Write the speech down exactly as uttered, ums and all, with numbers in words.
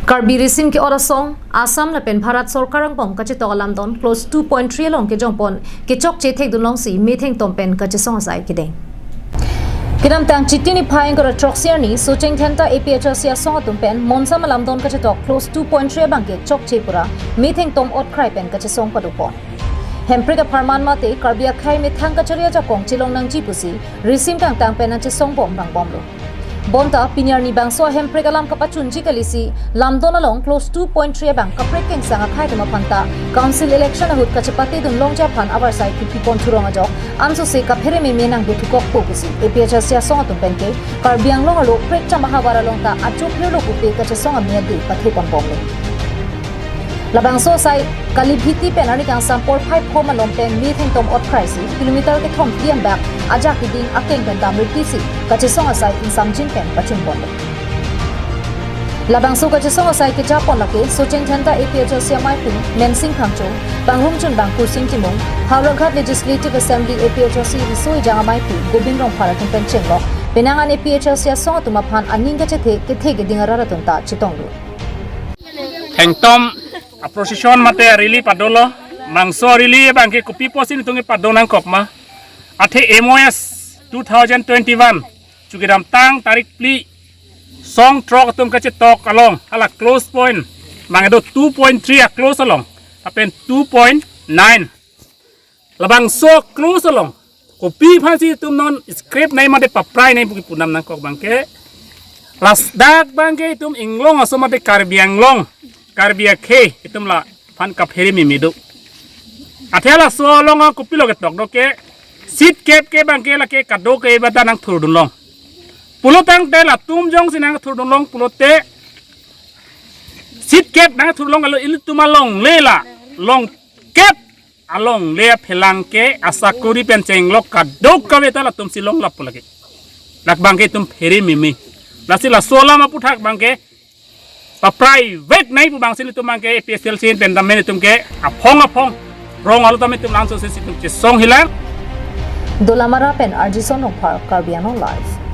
Karbi risim ke-ot asong, Assam lapen Bharat Sorkar angbong kachetok alamdon clause two point three along kejongpon kechokche thekdun longsi metheng tom pen kachesong asai kedeng. Kedamtang Chiti niphai ingkoi ra throksi arni Socheng Dhenta A P H L C asong atum pen monsam alamdon kachetok clause two point three abang ke chokche pura metheng tom otkrai pen kachesong padopon. Hemprek apharman mate Karbi akhei methang kachari ajakong chelong nangji pusi risim kangtang pen nangchesong bom bang bomlo. Bonta pini arni bangso ahemprek alam kapachunji kalisi lamdon along clause two point three abang kaprek kengsang akhei atum aphanta council election ahut kachepatedun longji aphan avarsai kipi pon thurong ajok ansose kaphere meme nangdothukokpo pusi A P H L C asong atum pen ke Karbi Anglong arlo prekcham ahavar along ta achophirlo pupe kachesong amia de pathe pon bomlo. Labangso asai Kalibhiti pen arni kangsam porphai pho malom pen metheng tom otkrai si kilometer kethom tiam bak ajak keding akeng pen damriti si kachesong asai ingsamjin pen pachun ponlo. Labangso kachesong asai kejapon lake Socheng Dhenta A P H L C amaiphu Mensing Phangcho, Pangrumjun bang Kursing Timung, Howraghat Legislative Assembly A P H L C riso ejang amaiphu Gobind Rongphar atum pen chenglok penang an A P H L C asong atum aphan aning kachethe kethe keding arat atum ta chetonglo. Thengtom a-procession mate a-rally padolo. Bangso rally abang ke kopi pusi nelitum pado nangkok ma? Athe M O S two thousand twenty-one chu kedamtang tarik phli song throk atum kachetok along hala clause point bang kedo two point three a-clause along lapen two point nine labangso clause along kopi aphansi itum non scrap nai mate paprai nai pu kipu nam nangkok abang ke. Ladak abang ke itum inglong aso mate Karbi Anglong, Karbi akhei itum laphan kaphere meme do. Athe laso along kopilo ketok do ke, seat kep ke abang ke lake kado ke bata nangthurdun long. Pulotangte latum jongsi nangthurdun long pulote seat kep nangthur long alo ilitum alongle la long kep alongle aphelang ke asakuri pen chenglok kadokave ta latumsi longlap pu lake. Dak abang ke itum phere meme. Lasi laso alam aputhak abang ke paprai vek nai pu abangsi nelitum abang ke A P H L C pen tame nelitum ke aphong aphong rong alo tame itum langsung si itum chesong hilang. Dolamara pen Arjison Rongphar, Karbi Anglong Live.